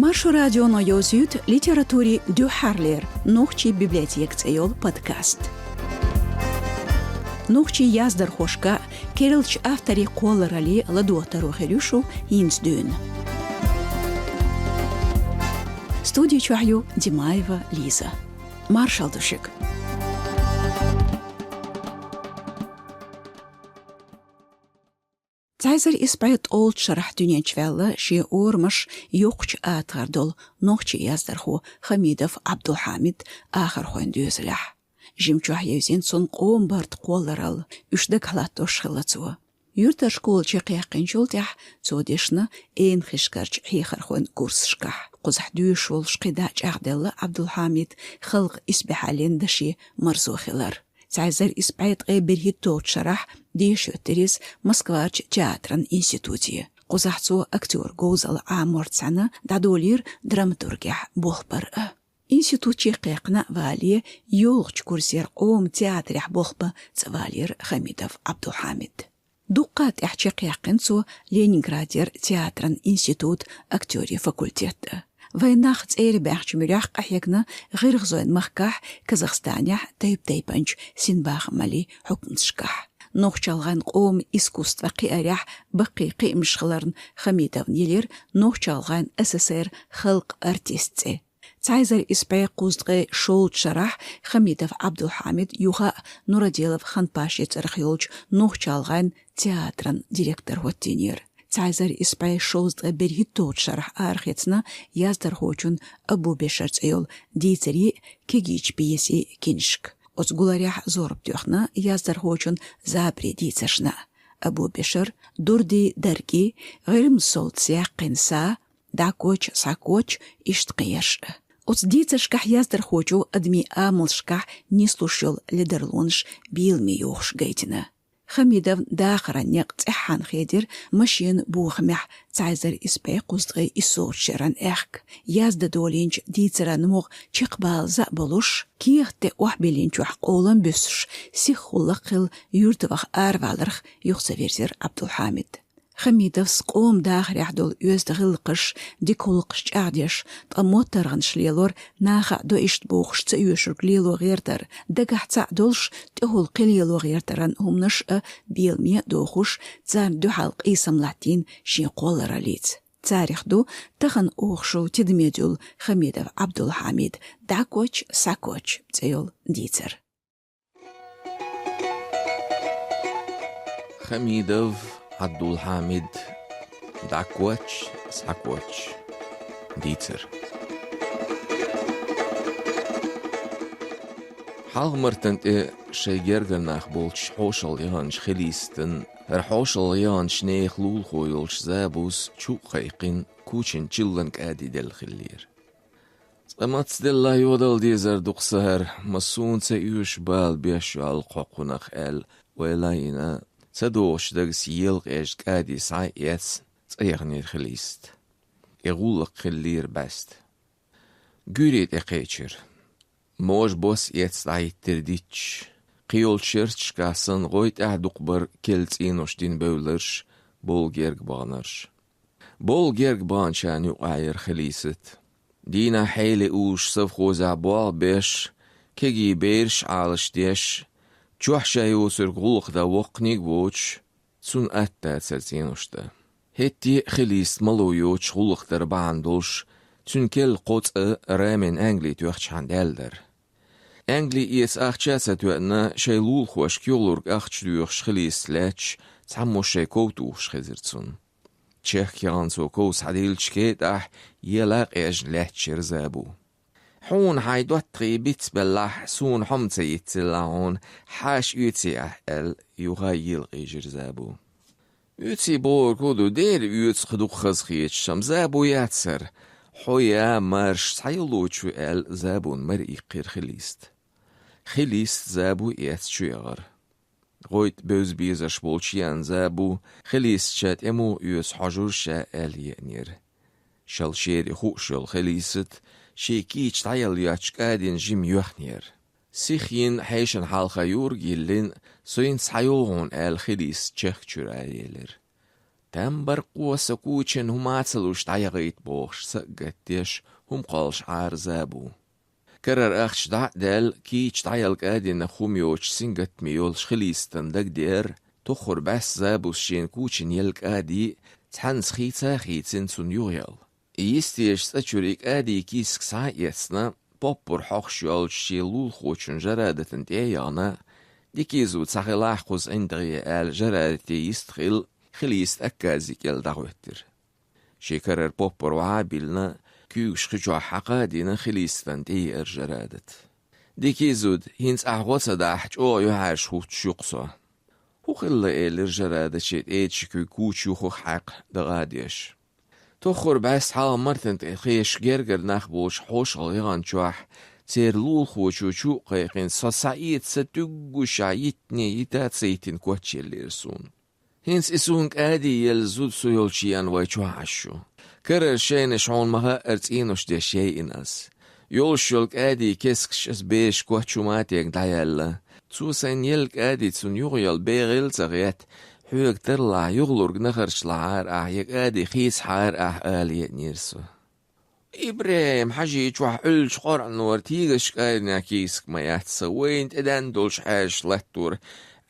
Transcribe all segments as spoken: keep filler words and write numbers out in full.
Маршо радионо йовзуьйту литературин дуьххьарлера «Нохчийн библиотека» цӀе йолу подкаст. Нохчийн яздархошка, керлачу авторийн кхолларалле ладогӀа таро хир ю шу хӀинца дуьйна. Студи чохь ю Димаева Лиза. Маршалла ду шуьга. Цхьа эзар исс бӀе ткъолгӀачу шарахь дуьнен чу ваьлла, шен орамаш йоккхачу атагӀара долу нохчийн яздархо Хамидов Ӏабдулхьамид ахархойн доьзалехь. Жимчохь евзина цунна къоман барта кхолларалла, уьш дагахь латтош хилла цо. Юьртара школа чекхъяьккхинчул тӀаьхьа цо дешна Эйнхишкарчу хьехархойн курсашкахь. Кхузахь доьшуш волуш кхидӀа чӀагӀделла Ӏабдулхьамид халкъан исбаьхьаллин дашен марзо хилар. Цхьа эзар исс бӀе ткъе берхӀитталгӀачу шарахь деша хӀоьттира иза Москварчу театран институте. Кхузахь цо актёр говзалла Ӏаморца цхьаьна дӀадолийра драматургехь болх бар а. Институт чекхъяьккхина а валале, йолхачу курсера къоман театрехь болх бан цӀа валийра Хамидов Ӏабдулхьамид. Дуккха а тӀаьхьа чекхъяьккхина цо Ленинградера театран институт, актёрийн факультет а. Вайн нах цӀера баьхначу муьрехь къахьегна ГӀиргӀазойн махкахь, Казахстанехь, тайп-тайпанчу синбахамаллин хьукматашкахь. Нохч-ГӀалгӀайн къоман искусство кхиарехь баккхий кхиамаш хиларна, Хамидовна елира Нохч-ГӀалгӀайн ССР халкъан артист цӀе. Цхьа эзар исс бӀе кхузткъе шолгӀачу шарахь Хамидов Ӏабдулхьамид юха а Нурадилов Ханпашин цӀарах йолчу Нохч-ГӀалгӀайн театран директор хӀоттийнера. Цхьа эзар исс бӀе шовзткъе берхӀитталгӀачу шарахь арахецна яздархочун Абу-Бешар цӀе йолу дийцарийн а, кегийчу пьесийн а киншка. Оцу гуларехь зорба тоьхна яздархочун забарийн дийцаршна: Абу-Бешар, Дурдин дарги, ГӀирмза совца яьккхина са, ДӀакоч, схьакоч, иштта кхиарш а. Оцу дийцаршкахь яздархочо адамийн амалшкахь нислуш йолу ледарлонаш беламе йохуш гайтина. Хамидовн дахаран некъ цӀеххьана хедира машенан бохамехь цхьа эзар исс бӀе кхузткъе иссолгӀачу шеран аьхка. Яздан долийначу дийцаран могӀа чекхбалаза а болуш, кехат тӀе охьабиллинчохь къолам буьссуш, сиха гӀуллакх хилла юьртаваха араваларх юха ца вирзира Ӏабдулхьамид. Хамидовс къоман дахарехь долу оьзда гӀиллакхаш, дика гӀуллакхаш чӀагӀдеш, ткъа моттаргӀанаш лелор, нахана а до иштта бохуш ца оьшург лело гӀертар, дагахь цхьаъ долуш, тӀехула кхин лело гӀертаран хӀуманаш а беламе а дохуш, царна дуьхьал къийсам латтийна шен кхоллараллица. Царах ду тахана оха шун тидаме дуьллу Хамидов Ӏабдулхьамидан «ДӀакоч, схьакоч» цӀе йолу дийцар. Хамидов Ӏабдулхьамид, «ДӀакоч, схьакоч» дийцар. Хьалха-Мартан тӀе шайн гергара нах болчу хьошалгӀа яханчу Хилистан, хӀара хьошалгӀа яханчу нехан лулахо йолчу Забус чу а кхайкхина, кучан чиллан кӀади делла хиллера. Цкъа мацделла йодал дезар ду-кх сан хӀара, ма суна ца оьшу бала беш ю хьалха хьо кхунах аьлла, ойла а йина, ца догӀучу дагца елакъежна кӀади схьа а эцна, цӀа яханера Хилист. И гӀуллакх хиллера бӀаьста. Гуьйре тӀе кхечира. Можа бос эцна дӀахӀиттира дитташ. Кхийолчу шерцашкахь санна гӀой тӀаьхьа дукхабар керла цӀенош дина бевлларш, болу герга баханарш. Болу герга баханчарна юкъахь яра Хилисат. Дийнахь хьеле уллуш совхозехь болх беш, кегий бераш Ӏалашдеш, чохь шайн йоцург гӀуллакх дан воккханиг а воцуш, цунна атта дацара цӀенош дан. ХӀетте а Хилист мало йоцуш гӀуллакх дар бахьана долуш, цуьнан керла кхо цӀа Рамин Англи тоьхчахьана даьлла дара. Англи эца ахча а ца тоьъна, шайн лулахошка юхалург ахча доьхуш Хилист лаьтташ, цхьаммо шайн ков тухуш хезира цунна. Чехка яхана цо ков схьадиллича, кейтӀахь ела а къежна лаьтташ яра Забу. «Хьуна хьайн доттагӀий бицбеллахь, суна хьо-м ца йицъелла хьуна, хьаша оьций ахь», — аьлла, юха а елакъийжира Забу. «Оьций бохург хӀун ду, дера оьцу кху дукха хазахеташ, амма Забу яц хӀара. Хьо я, марш, цхьа йолучу», — аьлла, Забун мара иккхира Хилист. Хилист Забу эцна чу яхара. ГӀой тӀе бевза безаш болчу еана Забу, Хилист ша тӀе муха оьцу хьожура ша аьлла еанера. Шал шера хууш йолу Хилисат шен кийча дӀаелла йоцчу кӀадина жима йоьхнера. Сиха йина, хьешана хьалха юург а йиллина, со йинца схьайогӀу хьуна аьлла, Хилист чехка чуьра елира. Там баркъо со кучан хӀума ца луш дӀаяхийта бохуш, са а гатдеш, хӀума кхоллуш Ӏара Забу. Карара ахча дӀа а даьлла, кийча дӀаяла кӀадинах хӀума йоцуш сингаттаме йолуш Хилистан дагадеара, тоххур бӀаьсса Забус шена кучан елла кӀади цхьаьнца хийца а хийцина цунна юхаяла. Йистеша цӀа чуьра и кӀади кийсак схьа а эцна, поппар хьохуш йолчу шен лулахочун Жарадатан тӀе а яхана, дикизу ца хилахь кхуза ӀиндагӀе аьлла Жарадате йист хилла, Хилиста Акказий кӀел дӀахӀоьттира. Шен карара поппар вахьа а биллина, куьйгаш хи чохь хьакха а дина, Хилистан тӀе еара Жарадат. Дикизуд, хӀинца ахь гӀо ца дахь, чӀогӀа юьхьӀаьржа хӀуттуш ю-кх со. ХӀун хилла? — элира Жарадат шен тӀедачу куьг куча юххах хьаькхна дагӀа а деш. Тоххур бӀаьсса хьалха Мартан тӀе хешаш гергара нах болчу хьошалгӀа яхана чохь, церан лулахочо чу а кхайкхина, со схьаэца ца туьггушехь, йитине йита а ца йитина коч еллера суна. ХӀинца и суна кӀади елла зуда со йолчу еана вай чохь Ӏаш ю. Карара шайнаш хьуна ма-хаъара цӀенош деш яйина ас. Йолуш йолу кӀади кескаш аса бешан коч хӀума а тегна дӀаяьлла. Цо сайна елла кӀади цунна юхаяла бегӀийла а ца гӀетта, хьоьга тарлахь, юхалург нахарчу лахьара ахь я кӀади хийцахьара ахь ала еанера со. ИбрахӀим-Хьажи чохь Ӏуьллучу къоръанора тегаш кӀайнех кийсак ма яц сан, вайна тӀеден долуш Ӏаьржаш латтора.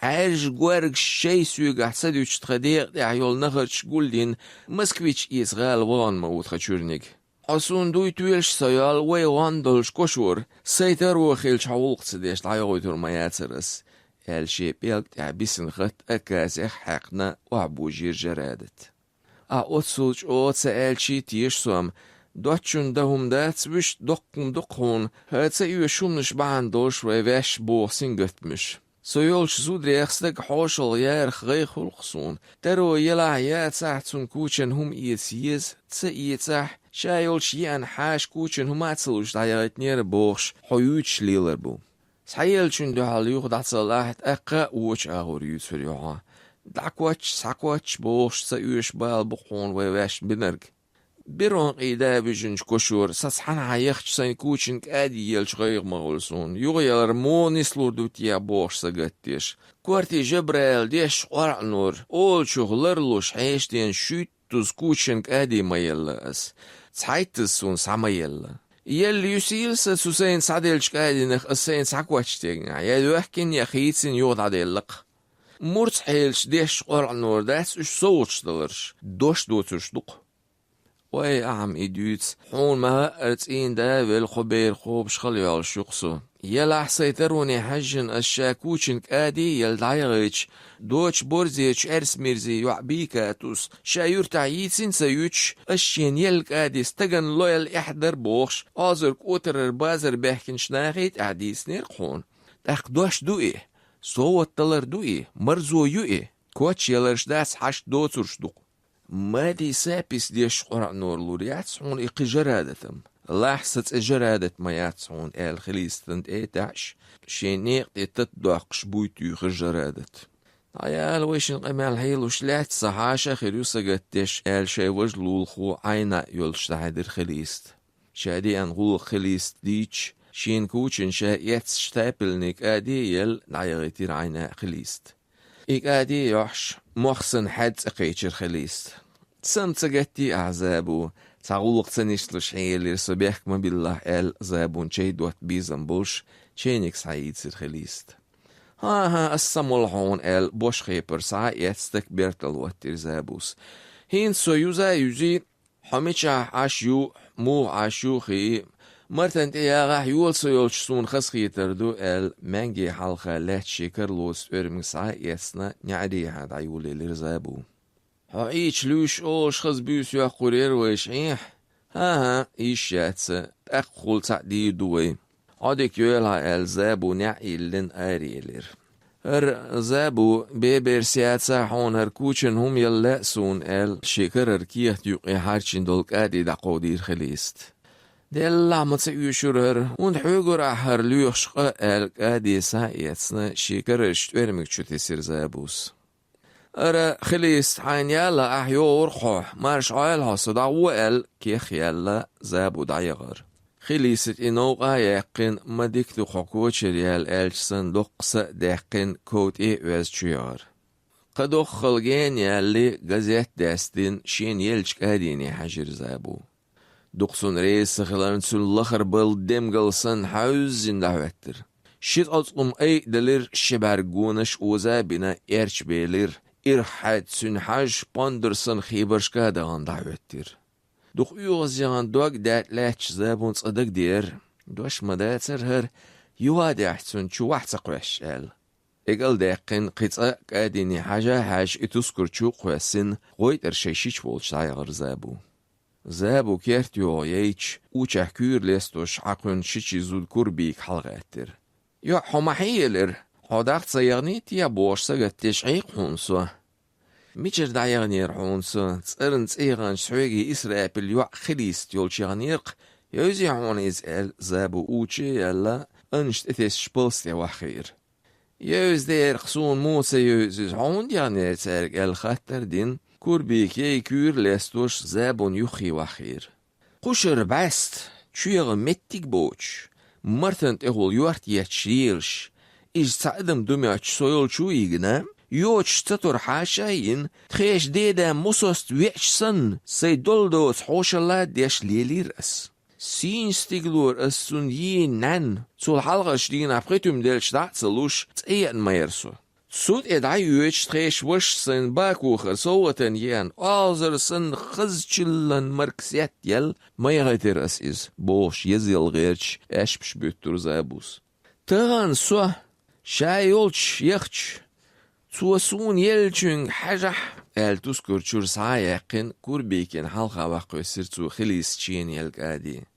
Ӏаьржа горгаш шайн соьгахь ца дуьтуш тхан декъа тӀехь йолу нахарчаш гулдина, Москвич эца гӀала вахана ма ву тхан чуьрниг. Хьо суна дуй тоьлуш со йолу вай гӀон долчу кошора, сайн таро хилча хьо гӀуллакх ца деш дӀайохуьйтур ма яцара ас, — аьлла шен пӀелг тӀехь бисина хатта Акказех хьаькхна охьабожийра Жарадат. Ахь оццул чӀогӀа ца аьлчий теша сом, доцчунна дан хӀума дац, вуьшта доккха хӀума ду-кх хьуна, хӀара ца оьшу хӀуманаш бахьана долуш вай ваьш боху сингаттамаш. Со йолчу зударех стаг хьошалгӀа ярах гӀайгӀа хуьлу-кх суна. Таро елахь яцахь, цунна кучан хӀума эца еза, ца эцахь, ша йолчу еана хьаша кучан хӀума а ца луш дӀаяхийтинера бохуш, хьо юьйцуш лелар бу. Схьаеллачунна дуьхьал юха дӀа ца лахь, тӀаккха а вочу агӀор юьйцур ю хьо. ДӀакоч, схьакоч бохуш ца оьшу бала бу-кх хьуна вай ваьш бинарг. Беронкъий да вижинчу кошора сан цхьанхьа яхча сайн кучан кӀади елча гӀайгӀа ма хуьлу суна. Юхаялар муха нислур ду те бохуш сагатдеш. Корти Жабраил деш къоръанора олучух ларлуш хьешан ден шуьйттаза кучан кӀади ма елла ас. Цхьайттаза суна схьа ма елла. Елла юьсийла сан цу сайна схьаделлачу кӀадинах ас сайна схьакоч тегнехь, я доьхкина, я хийцина юха дӀаделла-кх. Мурцхьелаш деш къоръанора дац уьш совгӀаташ даларш, дош доцурш ду-кх. Ой, ахьа-м и дуьйцу, хьуна ма-хаъара цӀийнда а велла кхо бер кхобуш хала йолуш ю-кх со. Елахь сайн тароне хьаьжжина ас ша кучан кӀади а елла дӀаяхийтича, дочу борзечу Эрсмирзи йоӀ Бийкатус ша юьртахь йийцина ца юьтуш, ас шена елла кӀади стагана лойла эхь дара бохуш, озарг отарара базар баьхкинчу нахе тӀехь дийцинера-кх хьуна. ТӀаккха дош ду и, совгӀат далар ду и, марзо ю и, коч яларш дац, хьашт доцурш ду-кх. Мади сапис деш къоръанора лур яц хьуна и кхин Жарадатам. Лахь сан цӀе Жарадат ма яц хьуна, — аьлла Хилистан тӀе а таьӀаш, шен некъа тӀе тата доккхуш буй туьйхира Жарадат. ДӀаяла вайшин къамел хьелуш лаьцна сан хьаша а хир ю сагатдеш, — аьлла шайн важа лулахо Ӏайна а йолуш дӀахьедира Хилиста. Ша деана гӀуллакх Хилиста дийцча, шена кучан ша эццачу тапилни кӀади а елла дӀаяхийтира Ӏайна а Хилиста. И кӀади а йохьуш, мох санна хьаьдда цӀе кхечира Хилиста. Сан ца гатдий ахь, Забу, цхьа гӀуллакх ца нислуш хьелира со, бехк ма биллахь, — аьлла Забун чай дотта безам болуш, чайник схьаийцира Хилиста. ХӀан-хӀа, ас ца молу хьуна, — аьлла, бошхепара схьа а эцна, стаг бертал хӀоттийра Забус. ХӀинца со юза а юзий, хьо мичахь Ӏаш ю, муха Ӏаш ю хии, Мартан тӀе ягӀахь, йола со йолчу суна хазахетар ду, — аьлла, маьнге хьалха лаьтта шен карлоца тӀоьрмиг схьа а эцна, неӀарехьа дӀайолаелира Забу. Хьо Ӏийча луьйш олуш хаза буьйса йоккхур яра вайша, Ӏехьа? ХӀан-хӀа, йиш яц, тӀаккха хула цхьаъ дийр ду вай. Хьо дика йойла хьан, — аьлла, Забу неӀ а йиллина араелира. ХӀара, Забу, беберс яцахь хьуна, хӀара кучан хӀума яла лаьа суна, — аьлла, шен карара кехат юккъе хьарчийна долу кӀади дӀакховдийра Хилиста. Деллахь ма ца оьшура хӀара, хӀунда хьоьгура ахь хӀара лоьхуш къа, — аьлла, кӀади схьа а эцна, шен карарчу тӀоьрмиг чу тесира Забус. Ара, Хилиста, хьайна яла ахь йогӀург хьо, марша Ӏойла хьо, со дӀагӀо аьлла, кехъяьлла, Забу дӀаяхара. Хилистас и новкъа а яьккхина, ма дика ду хьо кочара яьлла аьлча санна, доккха са а даьккхина, ков тӀе а оьзна чуяхара. Кхы доххал гена яьлла газет даьстина шена еллачу кӀадийне хьаьжира Забу. Дукха цунна реза ца хиларна, цуьнан лахара балла демгал санна хьаьвзина дӀахӀоьттира. Ши цӀоцкъам айа а делира, ши бӀаьрг гонаш оза а бина, эрча белира. Ирх хьаьдда цуьнан хьаж пондар санна хебаршка а дахана дӀахӀоьттира. Дукха оьгӀазъяхна дог а даьтта лаьтташ Забун цкъа дагадеара, дош ма дацара хӀара, юха а даьхьа цунна чу вахь ца кхоьссича аьлла. КӀел а даьккхина, кхин цкъа а кӀадийне хьажа а хьаьжжа, и тускар чу а кхоьссина, гӀойтӀара шайн шича волчу дӀаяхара Забу. Забу керта йогӀу яйча, учехь куьйра лестош Ӏа кхуьнан шичийн зуда Курбийка хьалагӀаьттира. «ЙоӀ, хьо ма хьеелира, хьо дӀахо ца яхний те бохуш сагатдеш Ӏийкъ хьуна со». «Мичара дӀаяхнера хьуна со? ЦӀарна цӀе яханчу схьоьгий Исрапил йоӀ хилийсат йолчу яхнера-кх, евзий хьуна иза?» — аьлла, Забу уча а яьлла, аннаш тӀетесча палс тӀе ваххийра. «Евза дера-кх, суна муха ца евза иза, хьо хӀунда яхнера цаьрга?» — аьлла хаттар а дина, Курбийка яй куьйра лестош Забун юххе ваххийра. Кхушара бӀаьста, чоьгӀа меттиг а боцуш, мартан тӀехула йорта етташ лелаш, иза цхьа адам ду моьттуш со йолчу а йигна, йочуш цатур хьаша а йина, тхешан деда Мусост веача санна, сайн долла доцу хьошалла а деш лелийра ас. Сийна стигалора ас цунна йийна нӀаьнна, цул хьалхарчу дийнахь пхи туьма делча дӀа а ца луш, цӀа еана ма яра со. Цу тӀе дӀайоьдуш тхешан вашас сайна бакохара совгӀатана еана, олхазар санна хаза чиллан марка сет яьлла, ма яхийтира ас иза, бохуш, езал гӀерташ, аьшпаш буьттура Забус. «Тахана со, ша йолчу яхча, цо суна еллачуьнга хьажахь», — аьлла, тускар чуьра схьа а яьккхина, Курбийкина хьалха ваккхавоьссира цо хилийсачу шена елла кӀади.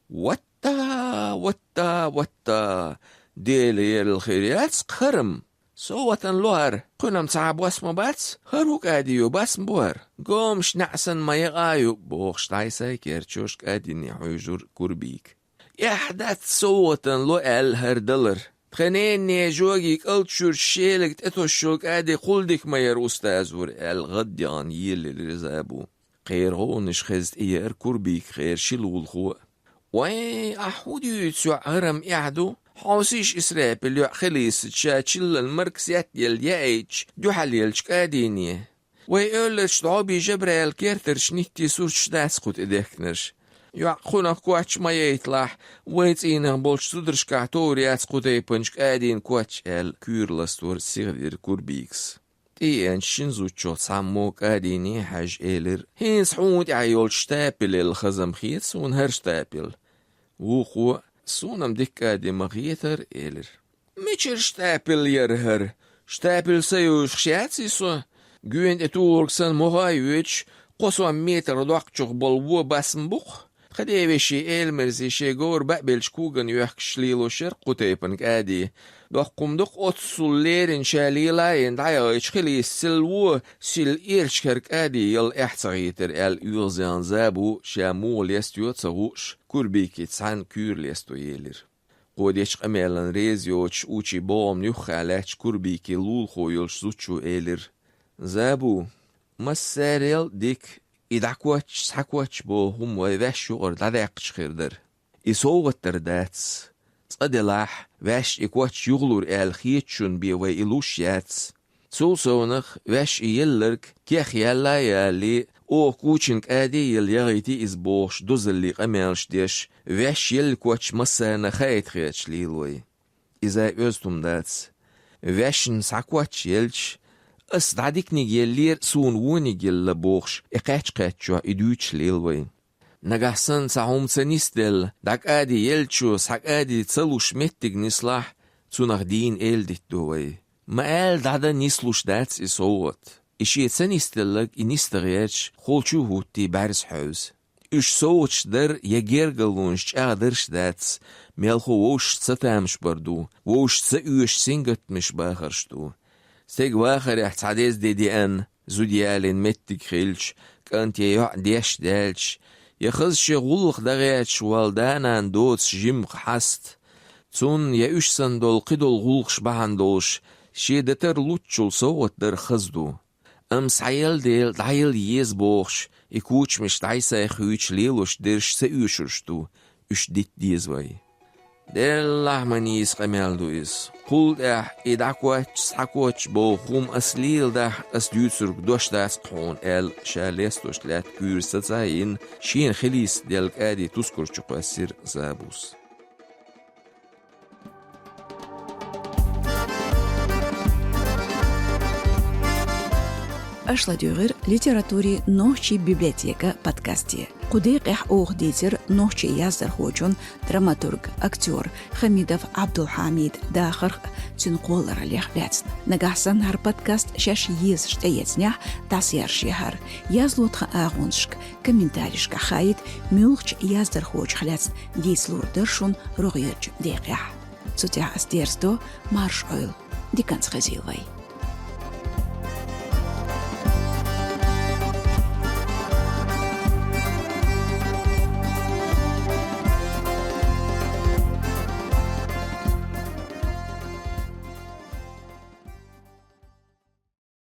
«Ватта, ватта, ватта! Дела ерла хир яц-кх хӀара-м! СовгӀатана ло хӀара, кхуьнан-м цхьа а бос ма бац, хӀара хӀун кӀади ю, басма бу хӀара, гомаш неӀ санна ма якъа а ю», — бохуш, дӀай-схьай керчош кӀадийне хьуьйжура Курбийка. «Эхь дац, совгӀатана ло аьлла, хӀара далар. Тхан ненан жогийн кӀалт чуьрчу шелага тӀетосуш йолу кӀади кхул дика ма яра, устаза вур», — аьлла, гӀадъяхана елаелира Забу. Кхеран гӀовгӀанаш хеза тӀееара Курбийкан кхеран ши лулахо а. «Вай, ахь хӀун дуьйцу, йоӀ, хӀара-м эхь ду? Хьовсийша, Исрапил йоӀ хилийсича, ша чиллан марка сет елла яийча, дуьхьал еллачу кӀадийне. Вай эвларчу дӀобий Жабраил кертарчу ниттийн сурташ дац кху тӀе дехкинарш. ЙоӀ, кхунах коч ма яйталахь, вай цӀийнах болчу зударшкахь товр яц кху тайпанчу кӀадийн коч», — аьлла, куьйра ластор сиха дира Курбийкас. ТӀееанчу шина зудчух цхьаммо кӀадийне а хьаьжжа элира: «ХӀинца хьуна тӀехь йолчу штапелал хаза-м хета суна хӀара штапел». Вукхо: «Суна-м дика кӀади ма хетара», — элира. «Мичара штапел яра хӀара? Штапел са йовзуш яций со? Гоьна тӀе тухург санна мохо а йоьдуш, кхо сом метр доккхачух болу вон басма бу-кх. Тхан ден вешин Эламирзин шен говр баъ беллачу когана йоьхкуш лелош яра кху тайпана кӀади. Доккха хӀума ду-кх оццул леррина ша лела а йина дӀаяхийтича хилийсича сел вон, сел эрча хӀара кӀади яла эхь ца хийтира», — аьлла, оьгӀазъяхна Забу, ша муха лестайо а ца хууш, Курбийкица цхьаьна куьйра лесто елира. Кхо дечу къамелан реза йоцуш, учий богӀамна юххехь лаьтташ Курбийкин лулахо йолчу зудчо элира: «Забу, массарел а дика, и дӀа коч, схьа коч боху хӀума вай ваьш юкъара дӀадаьккхича хир дара. И совгӀат дар дац. Цкъа делахь, ваьш и коч юхалур аьлла хетачунна бен вай и луш яц. Цул совнах, ваьш и елларг кех яьлла а ялале, оха кучина кӀади а елла яхийти иза», — бохуш, дозаллин къамелаш деш, ваьш елла коч массарна хаийта хеташ лела вай. Иза оьзда хӀума дац. Ваьшна схьа коч елча, ас дӀа диканиг еллера, суна вониг елла бохуш, и кхаьч-кхаьччохь и дуьйцуш лела вай. Нагахь санна цхьа хӀума ца нисделла, дӀа кӀади еллачо схьа кӀади ца луш меттиг нислахь, цунах дийна эладитадо вай. Ма-аьлла, дӀадан нислуш дац и совгӀат. И шен ца нисделларг и ниста гӀерташ, холчу а хӀуттий, бӀаьрса хьевза. Уьш совгӀаташ дар я гергарлонаш чӀагӀдарш дац, мелхо вовшашца тамаш бар ду, вовшашца оьшуш сингаттамаш бахарш ду. Стеган вахарехь цхьа деза де деана, зуда ялийна меттиг хилча, кӀант я йоӀ деш даьлча, я хаза шен гӀуллакх дан гӀерташ волу да-нана доцу жимма хьаста. Цунна я уьш санна долу кхидолу гӀуллакхаш бахьана долуш, шен дан тарлуччул совгӀат дар хаза ду. Амма схьаелла дела, дӀаяла еза бохуш, и кучамаш дӀай-схьай хуьйцуш лелош дерш ца оьшурш ду, уьш дита деза вай. Деллахь ма нийса къамел ду иза. Кхул тӀехь и дӀакхоччу, схьакхоччу боху хӀума ас леладахь, ас дуьйцург дош дац-кх хьуна аьлла, ша лестош лаьтта куьйра саца а йина, шена хилийса делла кӀади тускар чу кхоьссира Забус. Аша ладуьйгӀира литературин нохчийн библиотека подкасте. Кху декъехь оха дийцира нохчийн яздархочун, драматург, актёр Хамидов Ӏабдулхьамидан дахарх а, цуьнан кхоллараллех а лаьцна. Нагахь санна хӀара подкаст шаьш езаш тӀеэцнехь, дӀасаяржаехьара, язло тхан агӀонашка, комментарийшкахь хаийта, муьлххачу яздархочух лаьцна дийца лур дара шуна рогӀерчу декъехь. Цу тӀехь ас дерзадо, марша Ӏойла, диканца хезийла вай.